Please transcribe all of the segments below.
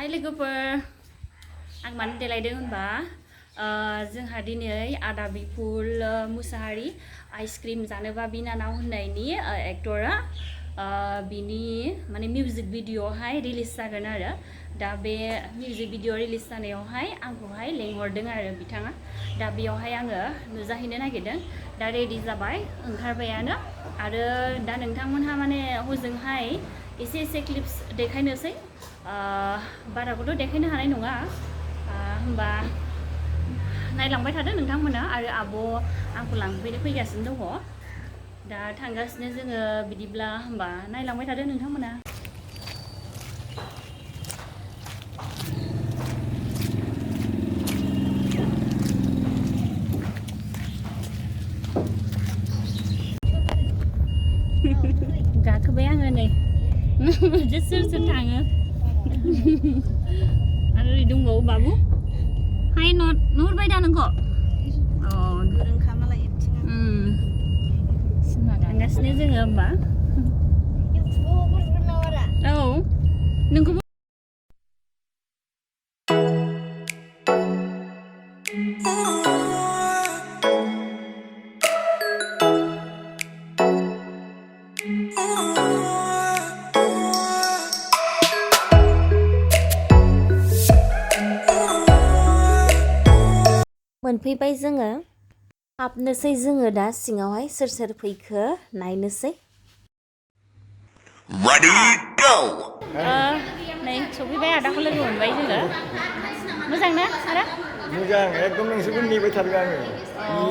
Hai लोगोफोर आं मानो देलायदों होनबा जोंहा दिनै आदा बिपुल मुसाहारि आइसक्रिम जानोबा बिनानाव होननायनि एक्टरा बिनि माने मिउजिक भिडिअ'हाय रिलिज जागोन आरो दा बे मिउजिक भिडिअ' रिलिज जानायावहाय आंखौहाय लेंहरदों आरो बिथाङा दा बेयावहाय आङो नुजाहैनो नागिरदों दा रेडि जाबाय ओंखारबायानो आरो दा नोंथांमोनहा माने हजोंहाय एसे क्लिप्स देखायनोसै बाराखौथ' देखायनो हानाय नङा होमबा नायलांबाय थादो नोंथांमोना आरो आब' आंखौ लांफैनो फैगासिनो दङ दा थांगासिनो जोङो बिदिब्ला होमबा नायलांबाय थादो नोंथांमोना गाखोबाय आङो नै सोर सोर थाङो आरो ओरै दंबावो बाबु हाय नुहुरबाय दा नोंखौ गोरोंखा मालाय थांगासिनो जोङो होमबा औ नोंखौबो मोनफैबाय जोङो हाबनोसै जोङो दा सिङावहाय सोर सोर फैखो नायनोसै Ready, go! नै सफैबाय आदाखौ लोगो मोनबाय जोङो मोजां ना आदा मोजां एकदम नोंसोरखौ नेबाय थादों आङो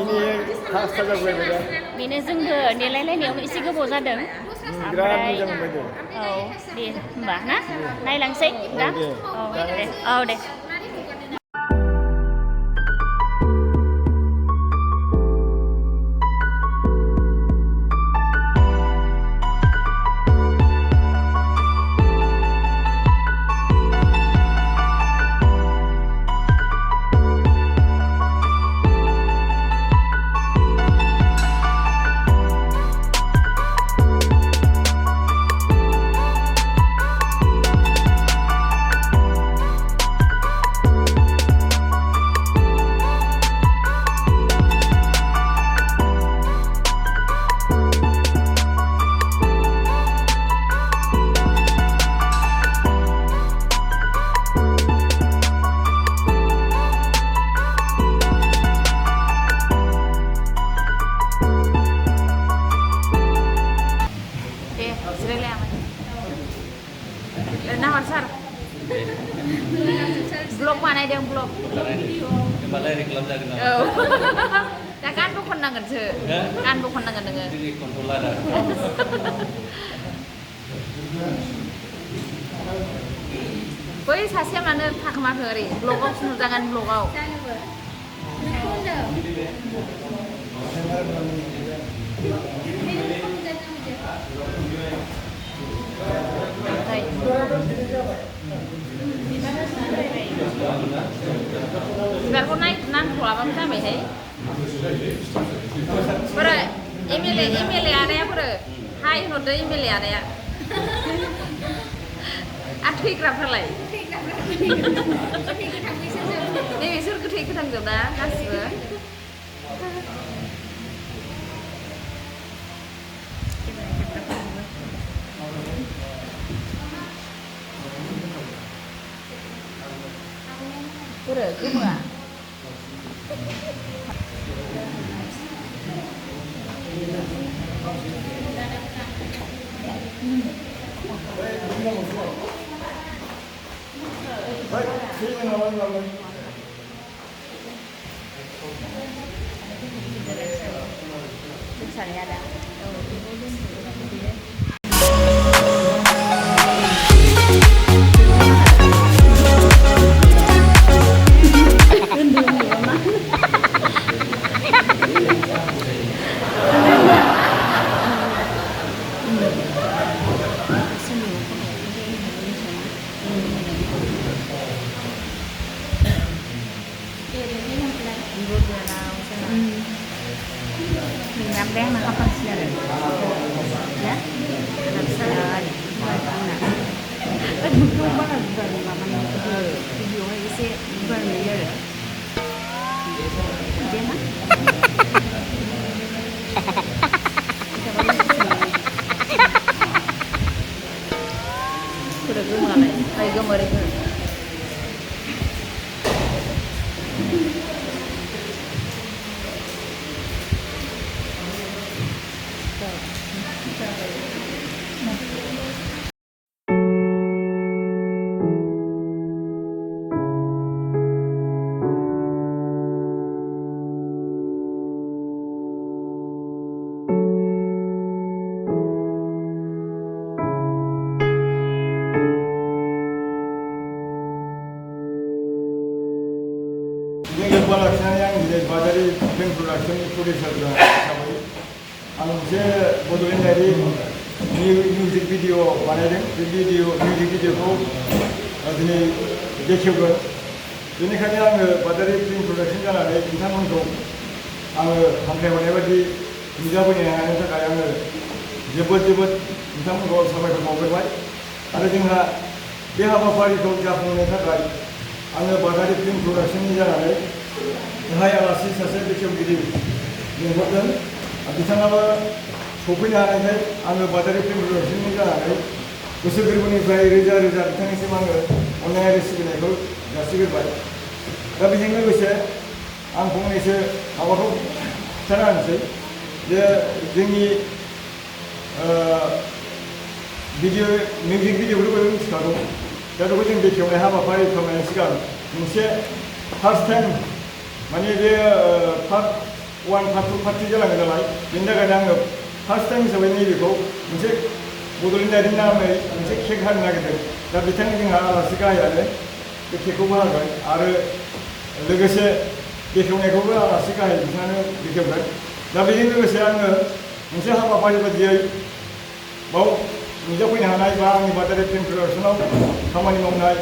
मिनि थाजा जाबोबाय दा बेनो जोंबो नेलायलायनायाव एसे गोबाव जादों बिराद मोजां मोनबाय दे औ दे होमबा ना नायलांसै दा औ दे blog बानायदों blog होमबालाय रेकलाम जागोन नामा? औ दा गानबो खननांगोनसो गानबो खननांगोन नोङो जोंनि कन्ट्रलारा बै सासेया मानो थाखोमाखो ओरै ब्लगावसो नुजागोन ब्लगाव बिबारखौ नांथ'लाबाबो जाबायहाय बोरो एमएलए आदाया बोरो हाय होनहरदो एमएलए आदाया आरो थैग्राफ्रालाय नैबेसोर गोथै गोथांजोब ना गासिबो बोरो गोमोआ Misalnya ada. Yang nak apa sih ada? Ya, nak saya. Bukan banget bukan mama. जोंहालाय थाइ गोमोरैफोर जों लोब्बा लाखिनानै आं दिनै बाजारि फिल्म प्रडाक्सननि प्रडिउसार हिसाबै आं मोनसे बड'लेण्ड डायरि मिउजिक भिडिअ बानायदों बे मिउजिक भिडिअखौ दिनै बेखेवगोन बेनिखायनो आङो बाजारि फिल्म प्रडाक्सन जानानै बिथांमोनखौ आङो हांख्रायहरनाय बायदि नुजाबोनो हानायनि थाखाय आङो जोबोद बिथांमोनखौ साबायखर बावग्रोबाय आरो जोंहा बे हाबाफारिखौ जाफुंहोनो थाखाय आङो बाजारि फिल्म प्रडाक्सननि जानानै गाहाय आलासि सासे बेखेवगिरि लिंहरदों बिथाङाबो सफैनो हानायखाय आङो बाजारि फिल्म प्रडाक्सननि जानानै गोसो गोरबोनिफ्राय रोजा बिथांनिसिम आङो अननाय आरो सिबिनायखौ जासिग्रोबाय दा बेजों लोगोसे आं फंनैसो माबाखौ खिन्थाना होनोसै जे जोंनि मिउजिक भिडिअखौथ' बयबो मिथिखागौ दा बेखौ जों बेखेवनाय हाबाफारि खालामनायनि सिगां मोनसे फार्स्ट टाइम माने बे पार्ट 1 पार्ट 2 पार्ट 3 जालाङो नालाय बेनि थाखायनो आङो फार्स्ट टाइम हिसाबै नैबेखौ मोनसे बड'लेण्ड डायरिनि नामै मोनसे केक हानो नागिरदों दा बिथांनि जोंहा आलासि गाहायानो बे केकखौबो हागोन आरो लोगोसे बेखेवनायखौबो आलासि गाहाय बिथाङानो बेखेवगोन दा बेजों लोगोसे आङो मोनसे हाबाफारि बायदियै बाव नुजाफैनो हानाय बा आंनि बाजारि फिल्म प्रडाक्सनाव खामानि मावनाय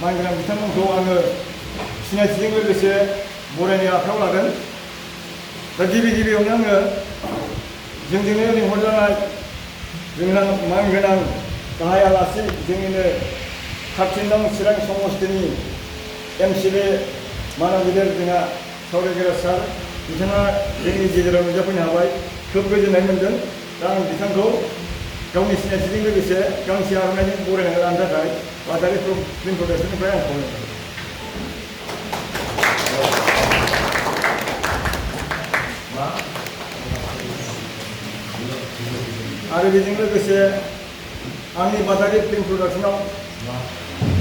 मानगोनां बिथांमोनखौ आङो सिनायथिजों लोगोसे बरायनो आखायाव लादों दा गिबियावनो आङो जोंजोंनो लिंहरजानाय जोंना मानगोनां गाहाय आलासि जोंनिनो 13 नं चिरां समस्तिनि MCLA मानव गिदिर जोंहा सावरायगिरि सार बिथाङा जोंनि गेजेराव नुजाफैनो हाबाय खोब गोजोननाय मोनदों दा आं बिथांखौ गावनि सिनायथिजों लोगोसे गांसे आर'नाइजों बरायनानै लानो थाखाय बाजारि फिल्म प्रडाक्सननिफ्राय आं खावलायबाय आरो बेजों लोगोसे आंनि बाजारि फिल्म प्रडाक्सनाव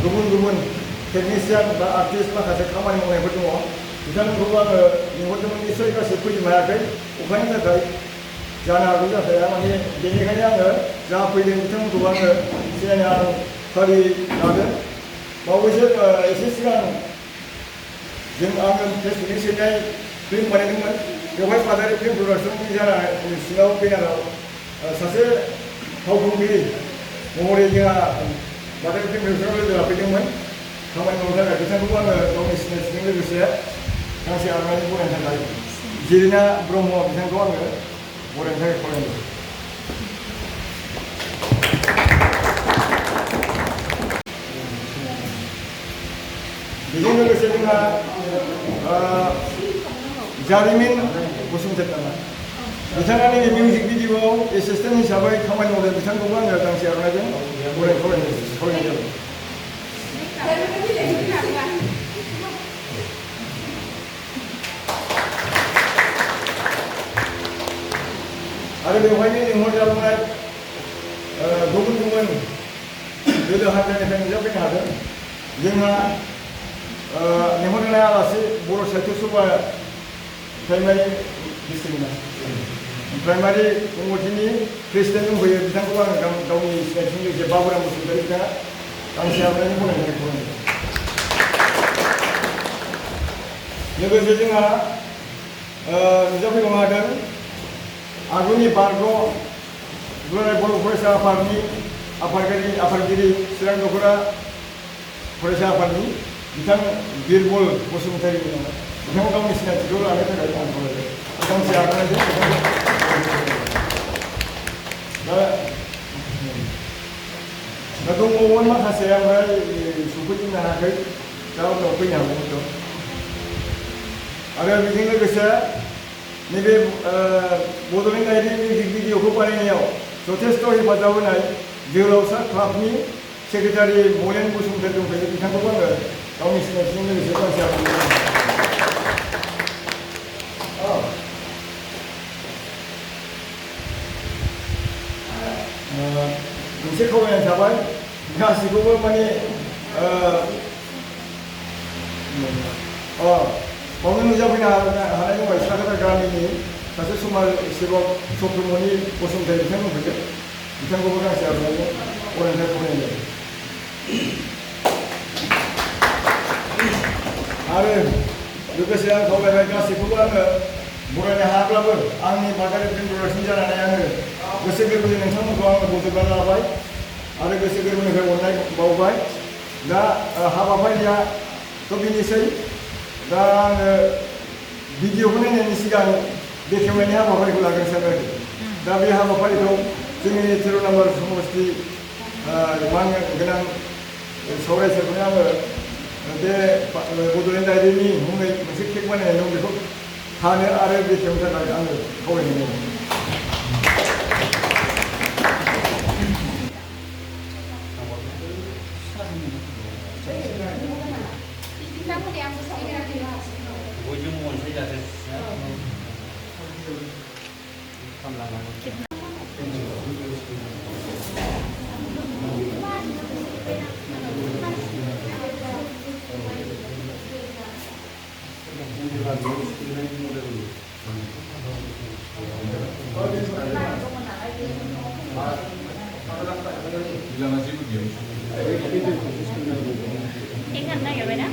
गुबुन टेकनिशियान बा आर्टिस्ट माखासे खामानि मावनायफोर दङ बिथांमोनखौबो आङो लिंहरदोंमोन निस्सय गासै फैजोबनो हायाखै अखानि थाखाय जानो हागौ जाथाया माने बेनिखायनो आङो जा फैदों बिथांमोनखौ आङो सिनायनो आं फारि लादों बावैसो एसे सिगां आङो फेसबुकनि सोंनाय फिल्म बानायदोंमोन बेवहाय बाजारि फिल्म प्रडाक्सननि जानाय सिङाव बेनाराव सासे फावखुंग्रि महरै जोंहा बाजारि फिल्म प्रडाक्सनाव लोगो लाफैदोंमोन खामानि मावनो थाखाय बिथांखौबो आङो गावनि सिनायथिजों लोगोसे गांसे आर'नाइजों बरायनो थाखाय जिरिना ब्रह्म बिथांखौ आङो बरायनो थाखाय खावलायदों बेजों लोगोसे जोंहा जारिमिन बसुमतारी बिथाङा नैबे मिउजिक भिडिअआव एसिस्टेन्ट हिसाबै खामानि मावदों बिथांखौबो आङो गांसे आर'नाइजों बरायनो खावलायनाय जाबाय आरो बेवहायनो लिंहरजाबोनाय गुबुन गोदो हान्जानिफ्राय नुजाफैनो हादों जोंहा लिंहरजानाय आलासि बर' साहित्य सभा प्राइमारि प्राइमारि कमिटिनि प्रेसिडेन्ट दंफैयो बिथांखौ आङो गावनि सिनायथिजों लोगोसे बाबुराम बसुमतारी बिथाङा गांसे आर'नाइजों बरायनानै खावलायदों लोगोसे जोंहा नुजाफैबावनो हादों आगुनि बारग' दुलाराय बर' फरायसा आफादनि आफादगिरि चिरां दख'रा फरायसा आफादनि बिथां बिरबल बसुमतारी बिथांखौ गावनि सिनायथिखौ लानो थाखाय आं खावलायबाय गांसे आर'नाइजों दा दंबावोमोन माखासे ओमफ्राय सफैजोबनो हायाखै दा उनाव फैनो हागौमोन आरो बेजों लोगोसे नैबे बड'लेण्ड डायरि मिउजिक भिडिअखौ बानायनायाव जथेस्थ' हेफाजाब होनाय जोहोलावसा क्लाबनि सेक्रेटारि मलेन बसुमतारी दंफायो बिथांखौबो आङो गावनि सिनायथिजों लोगोसे गांसे मोनसे खावलायनाय थाबाय गासैखौबो माने बावनो नुजाफैनो हानाय दंबाय साखाथा गामिनि सासे समाज सेबक सप्रमनि बसुमतारी बिथां दंफैयो बिथांखौबो गांसे आर'नाइजों बरायनाय खावलायनाय जायो आरो लोगोसे आं खावलायबाय गासैखौबो आङो बरायनो हायाब्लाबो आंनि बादारि फिल्म प्रडाक्सन जानानै आङो गोसो गोरबोजों नोंथांमोनखौ आङो बजबना लाबाय आरो गोसो गोरबोनिफ्राय अननाय बावबाय दा हाबाफारियाथ' बेनोसै दा आङो भिडिअखौ नायनायनि सिगां बेखेवनायनि हाबाफारिखौ लागोन सानो आरो दा बे हाबाफारिखौ जोंनि 13 नम्बर समस्ति मान गोनां सावरायसाफोरनो आङो बे बड'लेण्ड डायरीनि मुङै मोनसे केक बानायनाय दं बेखौ हानो आरो बेखेवनो थाखाय आङो खावलायनाय जादों बयजोंबो अनसायजाथों Ini kan nggak beda?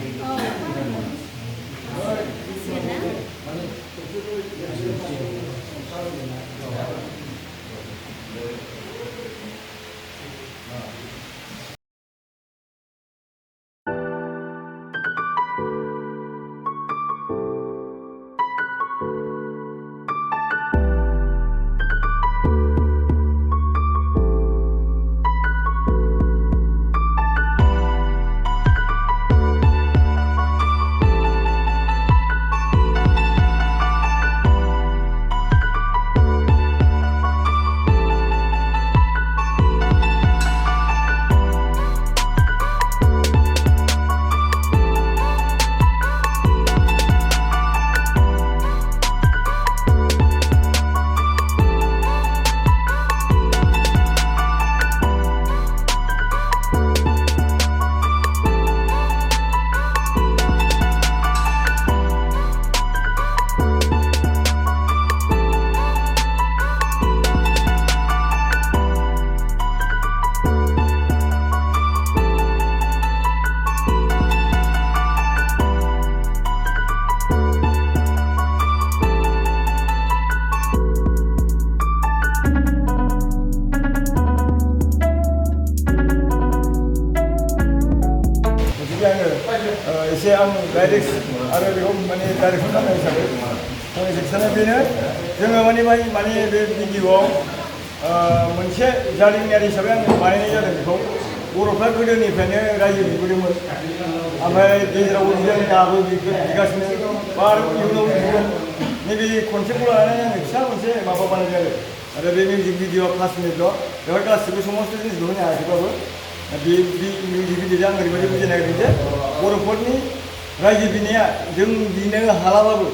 एसे आं डाइरेक्ट आरो बेखौ माने डाइरेक्सन खालामनाय हिसाबै फंनैसो खिन्थानाय बेनो जोङो माने बे भिडिअ'आव मोनसे जारिमिनारि हिसाबै आं बानायनाय जादों बेखौ बर'फ्रा गोदोनिफ्रायनो रायजो बिबोदोंमोन ओमफ्राय गेजेरावबो बिदिनो दाबो बिगासिनो बा इयुनाव बिगोन नैबे कनसेप्टखौ लानानै आङो फिसा मोनसे माबा बानायदों आरो बे मिउजिक भिडिअ'आ 5 मिनिटल' बेवहाय गासिबो समस्त जिनिसखौ होनो हायाखैबाबो बे मिउजिक भिडिअ'जों आं ओरैबायदि बुजिनो नागिरदों जे बर'फोरनि रायजो बिनाया जों बिनो हालाबाबो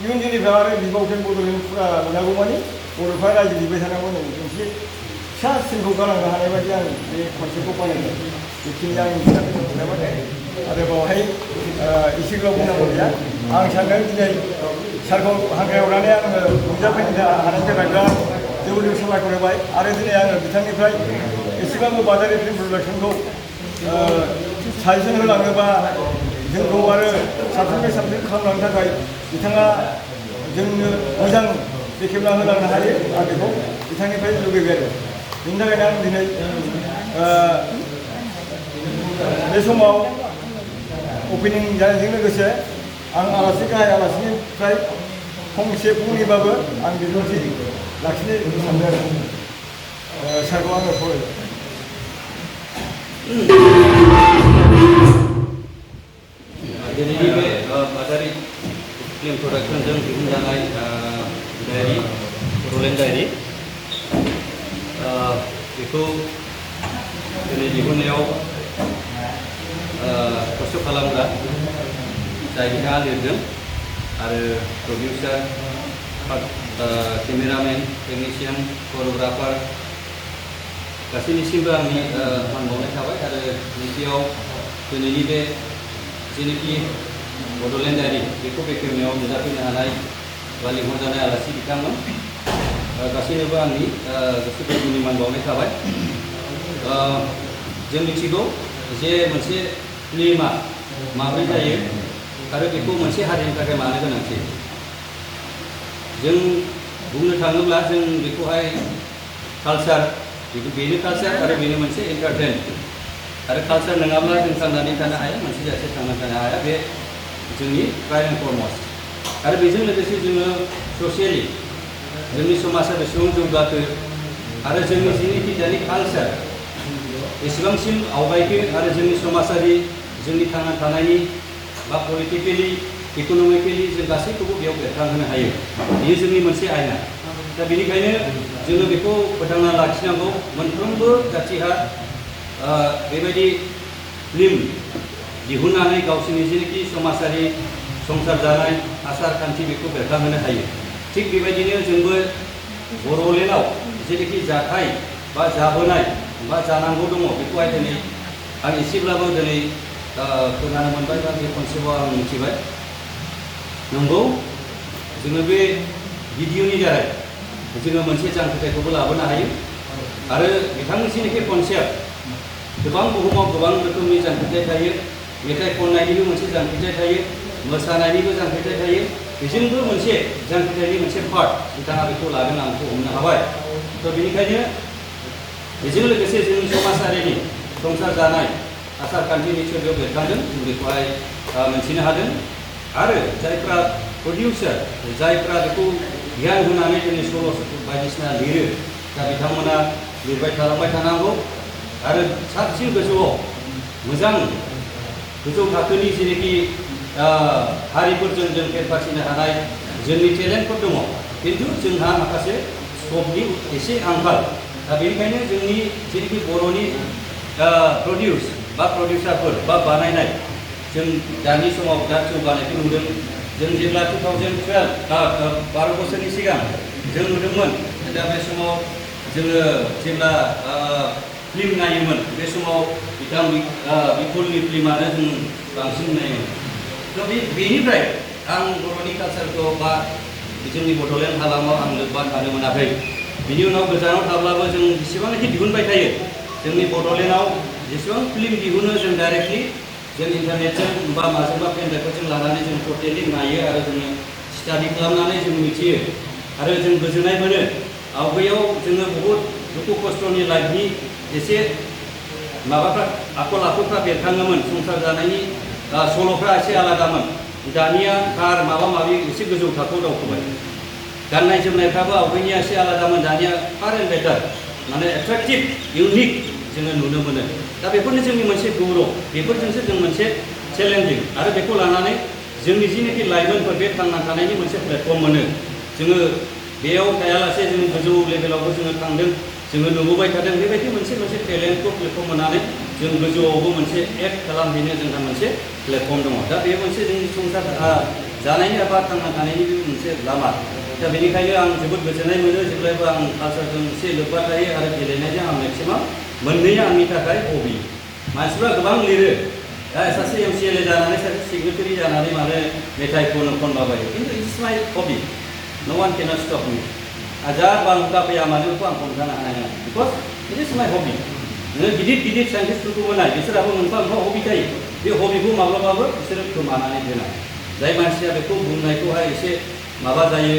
इयुन जोलैफ्रा आरो बिबावथों बड'लेण्ड फुरा मोनागौ मानि बर'फ्रा रायजो बिबाय थानांगौ मोनसे फिसा सिनखौ गालांनो हानाय बायदि आं बे कनसेप्टखौ बानायदों बेखिनि आंनि खोथाबाय आरो बावहाय एसे गोलाव बुंनांगौ गैया आं सानदों दिनै सारखौ हांख्राय हरनानै आङो नुजाफैनो हानायनि थाखाय बिराद जोबोद साबायखर होबाय आरो दिनै आङो बिथांनिफ्राय एसेबाबो बादारि फिल्म प्रडाक्सनखौ साजेसन होलाङोबा जोंखौ आरो साबसिननिफ्राय साबसिन खालामलांनो थाखाय बिथाङा जोंनो मोजां बेखेवना होलांनो हायो आं बेखौ बिथांनिफ्राय लुबैबाय आरो बेनि थाखायनो आं दिनै बे समाव अपेनिं जानायजों लोगोसे आं आलासि गाहाय आलासिनिफ्राय फंनैबाबो आं बिबुंथि लाखिनो सानदों आरो सारखौ आङो फरायबाय दिनैनि बे बादारि फिल्म प्रडाक्सनजों दिहुनजानाय डायरी बड'लेण्ड डायरी बेखौ दिनै दिहुननायाव खस्थ' खालामग्रा जाय बिथाङा लिरदों आरो प्रडिउसार केमेरामेन टेकनिशियान करिय'ग्राफार गासैनिसिमबो आंनि मान बावनाय थाबाय आरो नैथियाव दिनैनि बे जेनोखि बड'लेण्डारि बेखौ बेखेवनायाव नुजाफैनो हानाय बा लिंहरजानाय आलासि बिथांमोन गासैनोबो आंनि गोसो गोरबोनि मान बावनाय थाबाय। जों मिथिगौ जे मोनसे फिल्मा माबोरै जायो आरो बेखौ मोनसे हारिनि थाखाय मानो गोनांथि। जों बुंनो थाङोब्ला जों बेखौहाय कालचार बेनो कालचार आरो बेनो मोनसे एन्टारटेन आरो कालचार नङाब्ला जों थांनानै थानो हाया मोनसे जाथि थांनानै थानो हाया बे जोंनि प्राइम एन्ड फरमस्ट आरो बेजों लोगोसे जोङो ससियेलि जोंनि समाजा बेसेबां जौगाखो आरो जोंनि जेनोखि दानि कालचार बेसेबांसिम आवगायखो आरो जोंनि समाजारि जोंनि थांना थानायनि बा पलिटिकेलि इक'नमिकेलि जों गासैखौबो बेयाव बेरखांहोनो हायो बेयो जोंनि मोनसे आयना। दा बेनिखायनो जोङो बेखौ फोथांना लाखिनांगौ मोनफ्रोमबो जाथिहा बेबायदि फिल्म दिहुननानै गावसोरनि जेनोखि समाजारि संसार जानाय आसार खान्थि बेखौ बेरखांहोनो हायो। थिग बेबायदिनो जोंबो बड'लेण्डआव जेनोखि जाथाय बा जाबोनाय बा जानांगौ दङ बेखौहाय दिनै आं एसेब्लाबो दिनै खोनानो मोनबाय बा बे कनसेप्टआव आं मिथिबाय। नंगौ जोङो बे भिडिअनि दारै जोङो मोनसे जांख्रिथायखौबो लाबोनो हायो आरो बिथांनि जेनोखि कनसेप्ट गोबां बुहुमाव गोबां रोखोमनि जांख्रिथाय थायो मेथाइ खननायनिबो मोनसे जांख्रिथाय थायो मोसानायनिबो जांख्रिथाय थायो बेजोंबो मोनसे जांख्रिथायनि मोनसे पार्ट बिथाङा बेखौ लागोन आं बेखौ हमनो हाबाय। थ' बेनिखायनो बेजों लोगोसे जोंनि समाजारिनि संसार जानाय आसार खान्थिनि बेयाव बेरखांदों जों बेखौहाय मिन्थिनो हादों आरो जायफ्रा प्रडिउसार जायफ्रा बेखौ गियान होनानै जोंनि सल' बायदिसिना लिरो दा बिथांमोना लिरबाय थालांबाय थानांगौ आरो साबसिन गोजौआव मोजां गोजौ थाखोनि जेनोखि हारिफोरजों जों फेर फाथिनो हानाय जोंनि टेलेन्टफोर दङ खिन्थु जोंहा माखासे स्कपनि एसे आंखाल। दा बेनिखायनो जोंनि जेनोखि बर'नि प्रडिउस बा प्रडिउसारफोर बा बानायनाय जों दानि समाव दा जौगानायखौ नुदों। जों जेब्ला 2012 12 बोसोरनि सिगां जों नुदोंमोन दा बे समाव जोङो जेब्ला फिल्म नायोमोन बे समाव बिथां बिपुलनि फिल्मानो जों बांसिन नायोमोन। थ' बेनिफ्राय आं बर'नि कालचारखौ बा जोंनि बड'लेण्ड हालामाव आं लोब्बा थानो मोनाखै। बिनि उनाव गोजानाव थाब्लाबो जों जेसेबांनाखि दिहुनबाय थायो जोंनि बड'लेण्डआव जेसेबां फिल्म दिहुनो जों डाइरेक्टलि जों इन्टारनेटजों बा माजोंबा पेनड्राइभफोरजों लानानै जों टटेलि नायो आरो जोङो स्टाडि खालामनानै जों मिथियो आरो जों गोजोननाय मोनो। आवगायाव जोङो बहुद दुखु खस्थ'नि लाइफनि एसे माबाफ्रा आखल आखुफ्रा बेरखाङोमोन संसार जानायनि सल'फ्रा एसे आलादामोन। दानिया कार माबा माबि एसे गोजौ थाखोआव दावखोबाय गाननाय जोमनायफ्राबो आवगायनिया एसे आलादामोन दानिया फार एन्ड बेटार माने एट्रेक्टिभ इउनिक जोङो नुनो मोनो। दा बेफोरनो जोंनि मोनसे गौरव बेफोरजोंसो जों मोनसे चेलेन्जिं आरो बेखौ लानानै जोंनि जिनोखि लाइमोनफोर बे थांना थानायनि मोनसे प्लेटफर्म मोनो। जोङो बेयाव थायालासे जों गोजौ लेभेलावबो जोङो थांदों जोङो नुबोबाय थादों बेबायदि मोनसे टेलेन्टखौ प्लेटफर्म मोननानै जों गोजौआवबो मोनसे एक्ट खालामहैनो जोंहा मोनसे प्लेटफर्म दङ। दा बे मोनसे जोंनि संसार जानायनि एबा थांना थानायनि मोनसे लामा। दा बेनिखायनो आं जोबोद गोजोननाय मोनो जेब्लायबो आं कालचारजों एसे लोब्बा थायो आरो गेलेनायजों आं मेक्सिमाम मोननैया आंनि थाखाय हबि। मानसिफ्रा गोबां लिरो दा सासे MCLA जानानै सासे सिग्नेटारि जानानै मानो मेथाइ खनलाबायो खिन्थु इट्स माइ हबि नो वान केनट स्टप मी। हाजार बांखा फैया मानो बेखौ आं हमथानो हानाय नङा बिकज इट इज माइ हबि। नोङो गिदिर गिदिर साइन्टिस्टफोरखौबो नाय बिसोरहाबो मोनफा मोनफा हबि थायो बे हबिखौ माब्लाबाबो बिसोरो खोमानानै दोना। जाय मानसिया बेखौ बुंनायखौहाय एसे माबा जायो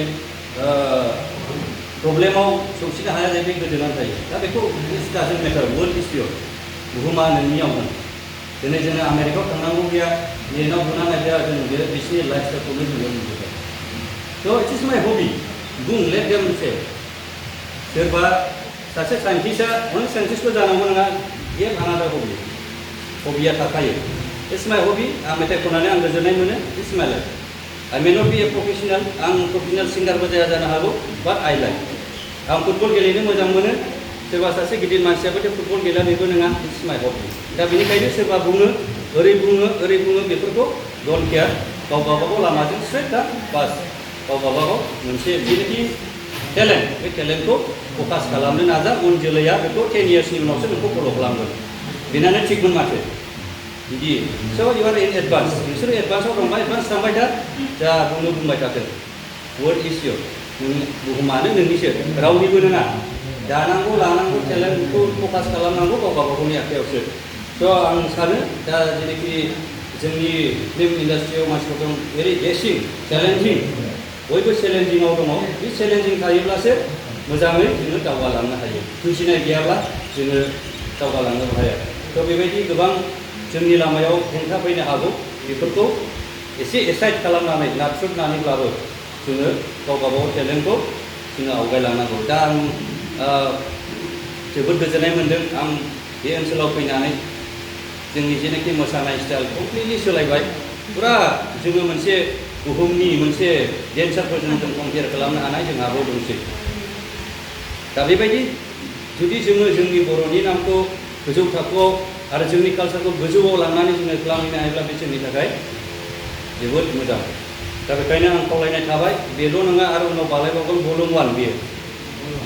प्रब्लेमाव सौसिनो हाया जायो बे गोदोनानै थायो। दा बेखौ it's doesn't matter world is your बुहुमा नोंनियाव दं। दिनै जोङो आमेरिकायाव थांनांगौ गैया नेटआव बुनानै गैया जों बिसोरनि लाइफ स्टाइलखौनो जोङो नुजोबबाय। थ' इट इज माइ हबि बुं लेट देम से सोरबा सासे साइन्टिस्टआ अनेक साइन्टिस्टबो जानांगौ नङा बे आनादार हबिया थाखायो। इट्स माइ हबि आं मेथाइ खननानै आं गोजोननाय मोनो it's my life. I may not be a professional आं प्रफेसनेल सिंगारबो जाया जानो हागौ बाट आइ लाइक। आं फुटबल गेलेनो मोजां मोनो सोरबा सासे गिदिर मानसियाबो फुटबल गेलेनोबो नङा सिमाय हबि दा बेनिखायनो सोरबा बुङो ओरै बुङो बेफोरखौ डन केयार गाव गावबागाव लामाजों स्ट्रेट दा बास गाव गावबागाव मोनसे जेनाखि टेलेन्ट बे टेलेन्टखौ फकास खालामनो नाजा उन जोलैया बेखौ 10 इयार्सनि उनावसो नोंखौ फल' खालामगोन बेनानो थिगमोन माथो बिदि स' इउ आर इन एडभान्स नोंसोरो एडभान्सआव दंबा एडभान्स थांबाय था जा बुंबाय थाथों वर्ड इज योर बुहुमानो नोंनिसो रावनिबो नङा दानांगौ लानांगौ टेलेन्टखौ फकास खालामनांगौ गाव गावबागावनि आखायावसो स' आं सानो दा जेनाखि जोंनि फिल्म इन्डास्ट्रियाव मानसिफोर दं भेरि गेसिं चेलेन्जिं बयबो चेलेन्जिंआव दङ बे चेलेन्जिं थायोब्लासो मोजाङै जोङो दावगालांनो हायो बुजिनाय गैयाब्ला जोङो दावगालांनो हाया थ' बेबायदि गोबां जोंनि लामायाव हेंथा फैनो हागौ बेफोरखौ एसे एसाइड खालामनानै नारथ्रोदनानैब्लाबो जोङो गाव गावबागाव टेलेन्टखौ जोङो आवगायलांनांगौ दा आं जोबोद गोजोननाय मोन्दों आं बे ओनसोलाव फैनानै जोंनि जेनाखि मोसानाय स्टाइल कमप्लिटलि सोलायबाय फुरा जोङो मोनसे बुहुमनि मोनसे डेन्सारफोरजों जों कम्पेयार खालामनो हानाय जोंहाबो दंसै दा बेबायदि जुदि जोङो जोंनि बर'नि नामखौ गोजौ थाखोआव आरो जोंनि कालसारखौ गोजौआव लांनानै जोङो खालामहैनो हायोब्ला बे जोंनि थाखाय जोबोद मोजां दा बेखायनो आं खावलायनाय थाबाय बेल' नङा आरो उनाव बालायबावगोन भलुम 1 बेयो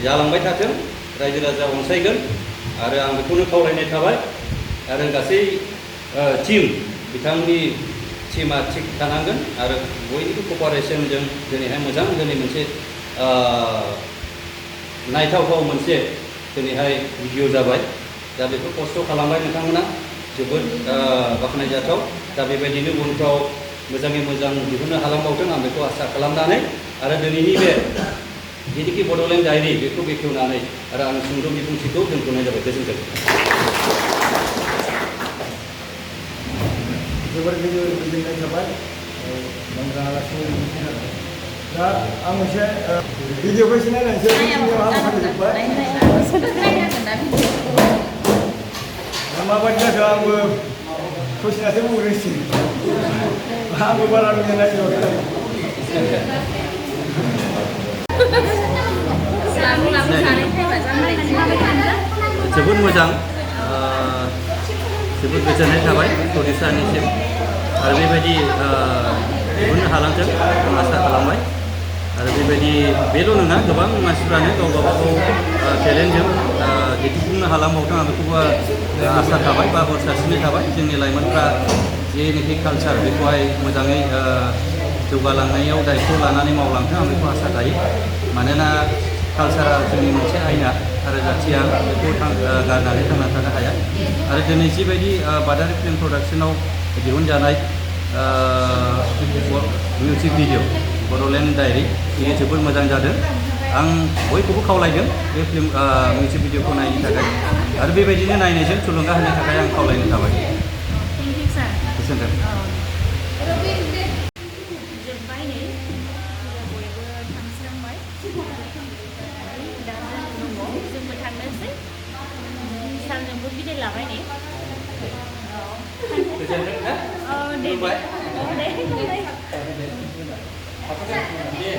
जालांबाय थाथों रायजो राजा अनसायगोन आरो आं बेखौनो खावलायनाय थाबाय आरो गासै टीम बिथांनि टीमा थिग थानांगोन आरो बयनिबो कपारेसनजों दिनैहाय मोजां दिनै मोनसे नायथावथाव मोनसे दिनैहाय भिडिअ जाबाय दा बेखौ खस्थ' खालामबाय नोंथांमोना जोबोद बाख्नायजाथाव दा बेबायदिनो उनफ्राव मोजाङै मोजां दिहुननो हालांबावथों आं बेखौ आसा खालामनानै आरो दिनैनि बे जेनाखि बड'लेण्ड डायरि बेखौ बेखेवनानै आरो आं सुंद' बिबुंथिखौ दोनथ'नाय जाबाय गोजोन्थों जोबोर गोजोननाय थाबाय रंजालासिनो दा आं मोनसे भिडिअखौ एसे नायनोसै माबायदि जाखो आंबो ससिनासो बुंग्रोनोसै आंबो बारा रोंनाय जोबोद मोजां जोबोद गोजोननाय थाबाय प्रडिउसारनिसिम आरो बेबायदि दिहुननो हालांथों आं आसा खालामबाय आरो बेबायदि बेल' नङा गोबां मानसिफ्रानो गाव गावबागाव टेलेन्टजों दिन्थिफुंनो हालांबावथों आं बेखौबो आसा थाबाय बा बोर सारस्रिनाय थाबाय जोंनि लाइमोनफ्रा जेनाखि कालसार बेखौहाय मोजाङै जौगालांनायाव दायथ' लानानै मावलांथों आं बेखौ आसा थायो मानोना कालसारा जोंनि मोनसे आयना आरो जाथिया बेखौ गारनानै थांना थानो हाया आरो दिनै जिबायदि बादारि फिल्म प्रडाक्सनाव दिहुनजानाय मिउजिक भिडिअ बड'लेण्ड डायरि बेयो जोबोद मोजां जादों आं बयखौबो खावलायदों बे फिल्म मिउजिक भिडिअखौ नायनो थाखाय आरो बेबायदिनो नायनायजों थुलुंगा होनो थाखाय आं खावलायनो थाबाय गोजोन्थों जोब्बाय नै बयबो थांस्रांबाय दा जोंबो थांनोसै सारजोंबो बिदाय लाबाय नै गोजोन्थों दे